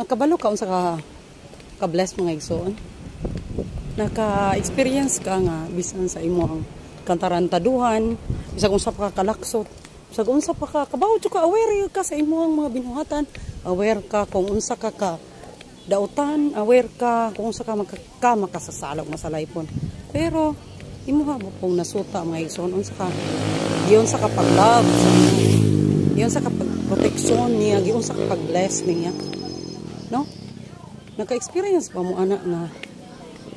Nakabalo ka unsa ka ka-bless, mga igsoon. Naka-experience ka nga bisan sa imong katarantaduhan, bisag unsa pa ka kalaksot, bisag unsa pa ka kabaw ka, aware ka sa imong mga binuhatan, aware ka kung unsa ka ka dautan, aware ka kung unsa ka ka makasasalog masalaypon. Pero imuha mo pong nasuta, mga igsoon, unsa ka giunsa ka pag-love sa imo, giunsa ka pag-protection niya, giunsa ka pag-bless niya. No? Naka-experience ba mo ana nga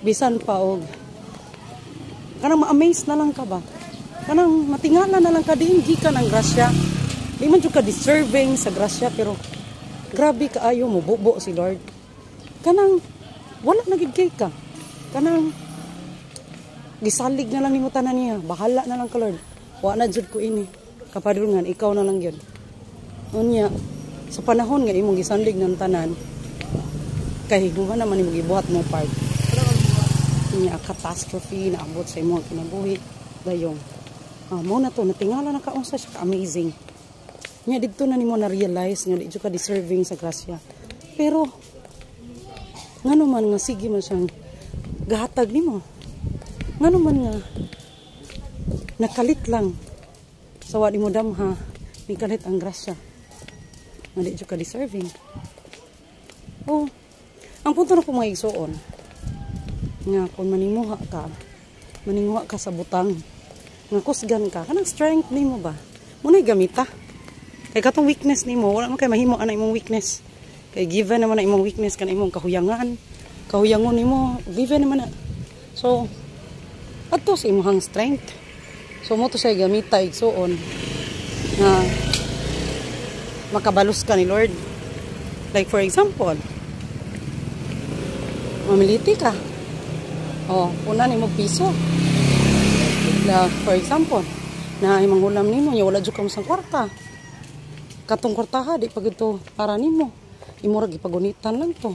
bisan pa og kanang ma-amaze na lang ka ba? Kanang matingala na lang ka din gikan ang grasya. Di man jud ka deserving sa grasya, pero grabe kaayo mo bubo si Lord. Kanang wala na gid kay ka. Kanang gisalig na lang nimo tanan niya. Bahala na lang ka, Lord. Wa na jud ko ini. Kapadulngan, ikaw na lang gyud. Unya, sa panahon nga imong gisanlig ng tanan, kay human naman imong gibuhat mo part. Unya, catastrophe na abot sa imong kinabuhi. Dayong, mo na to, natingala na ka unsa siya ka amazing. Nya didto na nimo na realize nga di jud ka deserving sa grasya. Pero ngano man nga sige man siyang gahatag nimo? Ngano man nga nakalit lang sa wa nimo damha, nikalit ang grasya nga di jud ka deserving? Oh, ang punto na ko, mga igsuon, nga kung maninguha ka, maninguha ka sa butang nga kusgan ka, kanang strength nimo ba mo na gamita, kay katong weakness nimo, wala man kay mahimo ana imong weakness, kay given naman na imong weakness, kana imong kahuyangan, kahuyangon nimo, given naman na. So adto sa imong strength, so mo to siya gamita, igsuon, nga makabalos ka ni Lord. Like for example, mamiliti ka, oh, una nimo piso la, for example, na imong ulam nimo nya wala jud ka sa kwarta, katong kwartaha di pa gid to para nimo, imo ra gipagunitan lang to,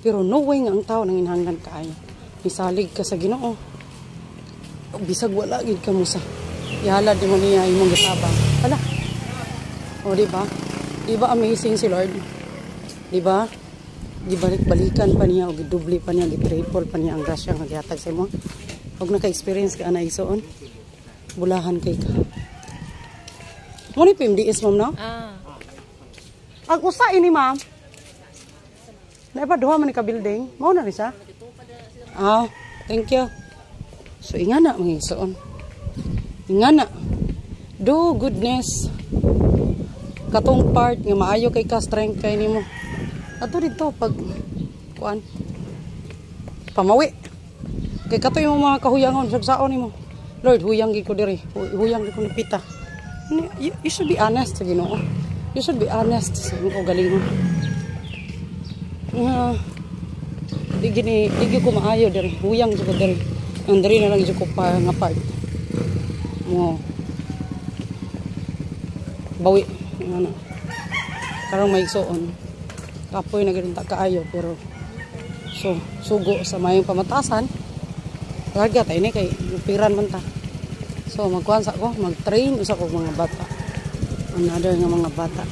pero no way nga ang tao nang inhanglan kaayo, misalig ka sa Ginoo bisag wala gid ka mo sa ihalad nimo niya imong gitabang. Hala, o, di ba? Di ba amazing si Lord? Di ba gibalik-balikan pa niya o gidubli pa niya, gitriple pa niya ang grasya nga gihatag sa imo? Og naka-experience ka ana, igsoon, bulahan kay ka. Mo ni PMDS, ma'am, no? Ah. Ang usa ini, ma'am. Na ba duha man ni ka building? Mao na ni siya. Ah, thank you. So ingana, mga igsoon. Ingana. Do goodness. Katong part nga maayo kay ka, strength kay nimo. Ato dito pag kuan. Pamawi. Kay kato yung mga kahuyangon sa saon nimo. Lord, huyang gid ko diri. Huyang gid ko ni pita. You should be honest sa Ginoo. You should be honest sa imong kaugalingon. Nga di gini, di gyud ko maayo diri. Huyang jud ko diri. Ang diri na lang jud ko pa nga part. Mo bawi ano. Karong may igsuon. Kapoy na gid ta kaayo, pero so sugo sa mayong pamatasan. Larga tayo ni kay piran man ta. So magkuan sa ko, mag-train usa ko mga bata. Another nga mga bata.